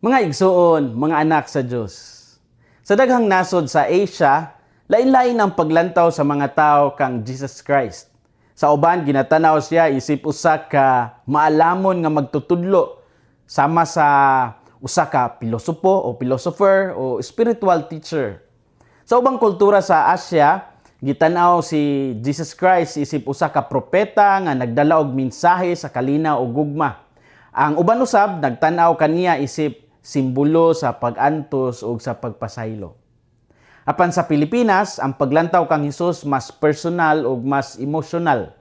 Mga igsuon, mga anak sa Dios. Sa daghang nasod sa Asia, lain-lain ang paglantaw sa mga tao kang Jesus Christ. Sa uban, ginatanaw siya isip usa ka maalamon nga magtutudlo sama sa usa ka pilosopo o philosopher o spiritual teacher. Sa ubang kultura sa Asia, gitanaw si Jesus Christ isip usa ka propeta nga nagdala og mensahe sa kalinaw ug gugma. Ang uban usab nagtan-aw kaniya isip simbolo sa pag-antos ug sa pagpasaylo. Apan sa Pilipinas, ang paglantaw kang Hesus mas personal ug mas emosyonal.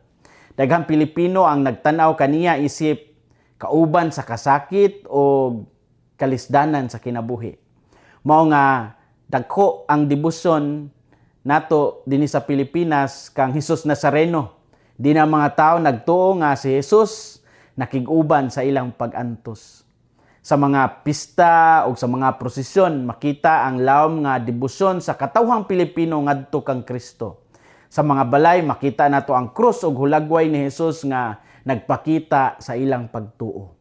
Daghang Pilipino ang nagtan-aw kaniya isip kauban sa kasakit o kalisdanan sa kinabuhi. Mao nga dagko ang debosyon nato dinhi sa Pilipinas kang Hesus Nazareno. Di na mga tao nagtuo nga si Jesus nakig-uban sa ilang pag-antos. Sa mga pista o sa mga prosesyon, makita ang lawom nga debosyon sa katawhang Pilipino ngadto kang Kristo. Sa mga balay, makita nato ang krus ug hulagway ni Jesus nga nagpakita sa ilang pagtuo.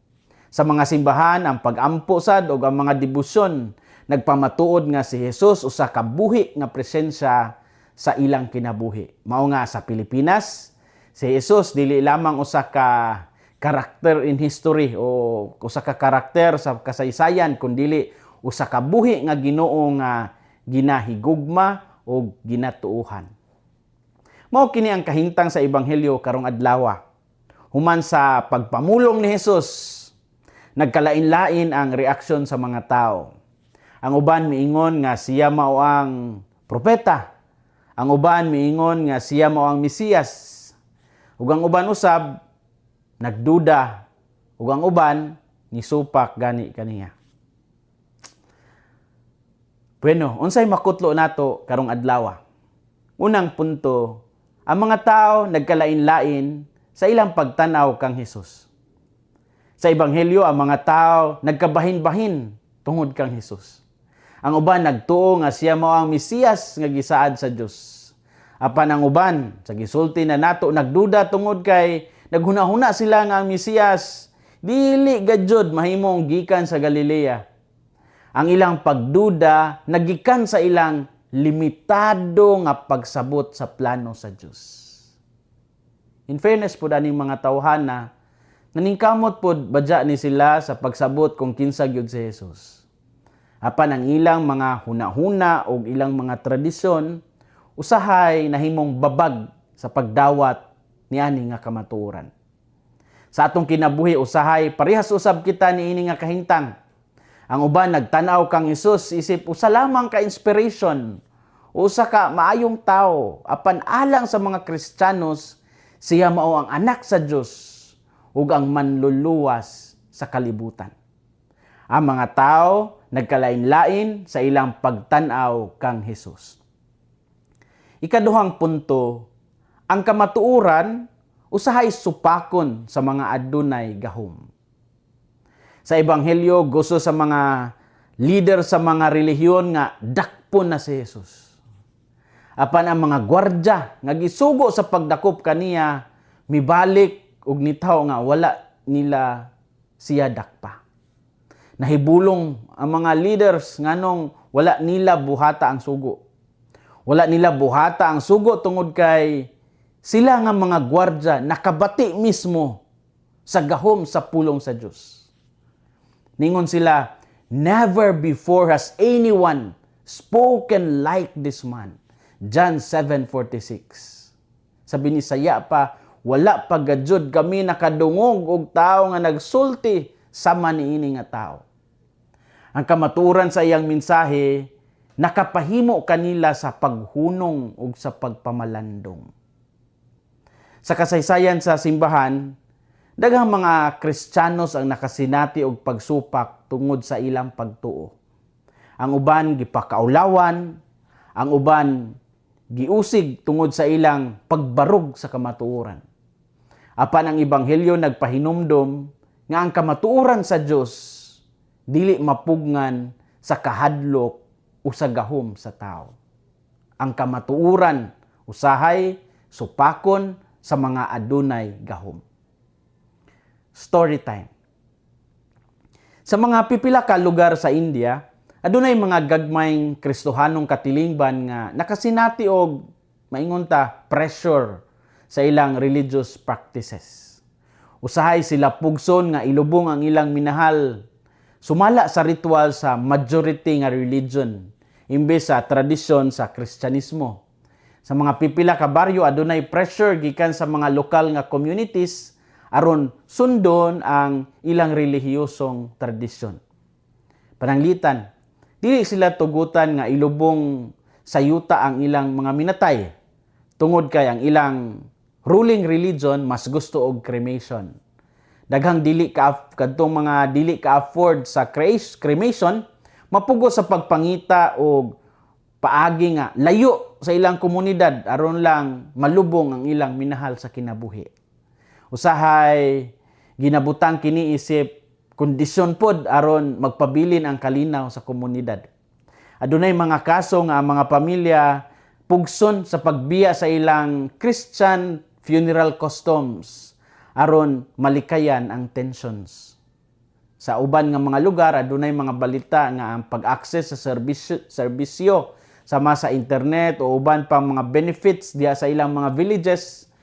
Sa mga simbahan, ang pagampo sad ug ang mga debosyon nagpamatuod nga si Jesus usa ka buhi nga presensya sa ilang kinabuhi. Mao nga sa Pilipinas, si Jesus dili lamang usa ka karakter in history o usa ka karakter sa kasaysayan, kundili usa ka buhi nga Ginoo nga ginahigugma o ginatuohan. Mao kini ang kahintang sa ebanghelyo karong adlaw. Human sa pagpamulong ni Jesus, nagkalain-lain ang reaksyon sa mga tao. Ang uban miingon nga siya mao ang propeta. Ang uban miingon nga siya mao ang Mesiyas. Ug ang uban usab nagduda, ug ang uban nisupak gani kaniya. Bueno, unsay makutlo nato karong adlaw? Unang punto, ang mga tao nagkalain-lain sa ilang pagtanaw kang Hesus. Sa ebanghelyo, ang mga tao nagkabahin-bahin tungod kang Hesus. Ang uban nagtuo nga siya mao ang Mesiyas nga gisaad sa Dios. Apan ang uban, sa gisulti na nato, nagduda tungod kay naghuna-huna sila nga ang Mesiyas dili gayud mahimong gikan sa Galilea. Ang ilang pagduda nagikan sa ilang limitado nga pagsabot sa plano sa Dios. In fairness pod aning mga tawhana, naningkamot pod badya ni sila sa pagsabot kung kinsa gyud si Jesus. Apan ang ilang mga hunahuna o ilang mga tradisyon usahay nahimong babag sa pagdawat niani nga kamatuoran. Sa atong kinabuhi, usahay parehas usab kita niini nga kahintang. Ang uban nagtan-aw kang Hesus isip usa lamang ka inspiration, usa ka maayong tao, apan alang sa mga Kristiyanos, siya mao ang anak sa Dios ug ang manluluwas sa kalibutan. Ang mga tao nagkalain-lain sa ilang pagtan-aw kang Hesus. Ikaduhang punto, ang kamatuoran usahay supakon sa mga adunay gahom. Sa ebanghelyo, gusto sa mga leader sa mga relihiyon nga dakpon na si Jesus. Apan ang mga gwardya nga gisugo sa pagdakop kaniya mibalik og nitaw nga wala nila siya dakpa. Nahibulong ang mga leaders nganong wala nila buhata ang sugo. Wala nila buhata ang sugo tungod kay sila nga mga gwardya nakabati mismo sa gahom sa pulong sa Dios. Ningon sila, "Never before has anyone spoken like this man." John 7:46. Sa Binisaya pa, "Wala pa gajud kami nakadungog og tao nga nagsulti sama niini nga tao." Ang kamatuoran sa iyang mensahe nakapahimo kanila sa paghunong ug sa pagpamalandong. Sa kasaysayan sa simbahan, daghang mga Kristiyanos ang nakasinati og pagsupak tungod sa ilang pagtuo. Ang uban gipakaulawan, ang uban giusig tungod sa ilang pagbarog sa kamatuoran. Apan ang ebanghelyo nagpahinumdom nga ang kamatuoran sa Dios dili mapugngan sa kahadlok o sa gahom sa tao. Ang kamatuoran usahay supakon sa mga adunay gahom. Story time. Sa mga pipila ka lugar sa India, adunay mga gagmayng Kristohanong katilingban nga nakasinati og, maingon ta, pressure sa ilang religious practices. Usahay sila pugson nga ilubong ang ilang minahal sumala sa ritual sa majority nga religion imbes sa tradisyon sa Kristyanismo. Sa mga pipila ka baryo, adunay pressure gikan sa mga lokal nga communities aron sundon ang ilang relihiyosong tradisyon. Pananglitan, dili sila tugutan nga ilubong sa yuta ang ilang mga minatay tungod kay ang ilang ruling religion mas gusto og cremation. Daghang dili ka kadtong mga dili ka afford sa cremation mapugo sa pagpangita og paagi nga layo sa ilang komunidad aron lang malubong ang ilang minahal sa kinabuhi. Usahay ginabutang kini isip kondisyon pod aron magpabilin ang kalinaw sa komunidad. Adunay mga kaso nga ang mga pamilya pugson sa pagbiya sa ilang Christian funeral customs aron malikayan ang tensions. Sa uban nga mga lugar, adunay mga balita nga ang pag-access sa serbisyo sama sa internet o uban pang mga benefits diha sa ilang mga villages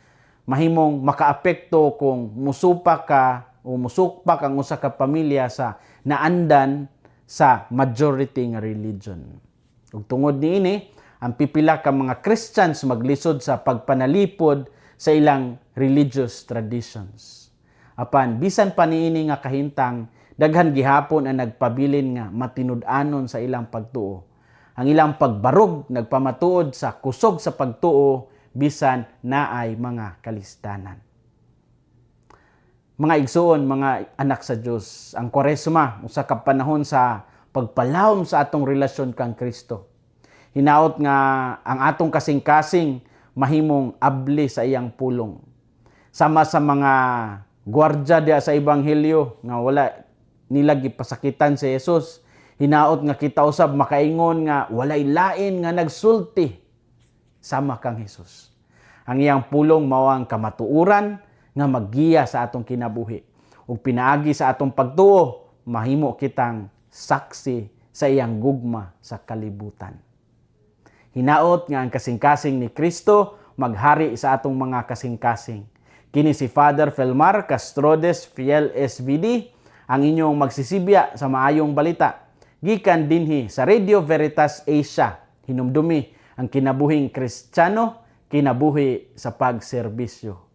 mahimong makaapekto kung musupak ka o musukpak ang usa ka pamilya sa naandan sa majority nga religion. Ug tungod niini, ang pipila ka mga Christians maglisod sa pagpanalipod sa ilang religious traditions. Apan bisan pa niini nga kahintang, daghan gihapon ang nagpabilin nga matinud-anon sa ilang pagtuo. Ang ilang pagbarog nagpamatuod sa kusog sa pagtuo bisan naay mga kalisdanan. Mga igsuon, mga anak sa Dios, ang Kwaresma usa ka panahon sa pagpalawom sa atong relasyon kang Kristo. Hinaot nga ang atong kasing-kasing mahimong abli sa iyang pulong. Sama sa mga gwardya diha sa Ebanghelyo nga wala nila gipasakitan si Jesus, hinaot nga kita usab makaingon nga walay lain nga nagsulti sama kang Jesus. Ang iyang pulong mao ang kamatuoran nga maggiya sa atong kinabuhi. Ug pinaagi sa atong pagtuo, mahimo kitang saksi sa iyang gugma sa kalibutan. Hinaot nga ang kasing-kasing ni Kristo maghari sa atong mga kasing-kasing. Kini si Father Felmar Castrodes Fiel SVD, ang inyong magsisibya sa maayong balita. Gikan dinhi sa Radio Veritas Asia, hinumdumi ang kinabuhing Kristiyano, kinabuhi sa pagserbisyo.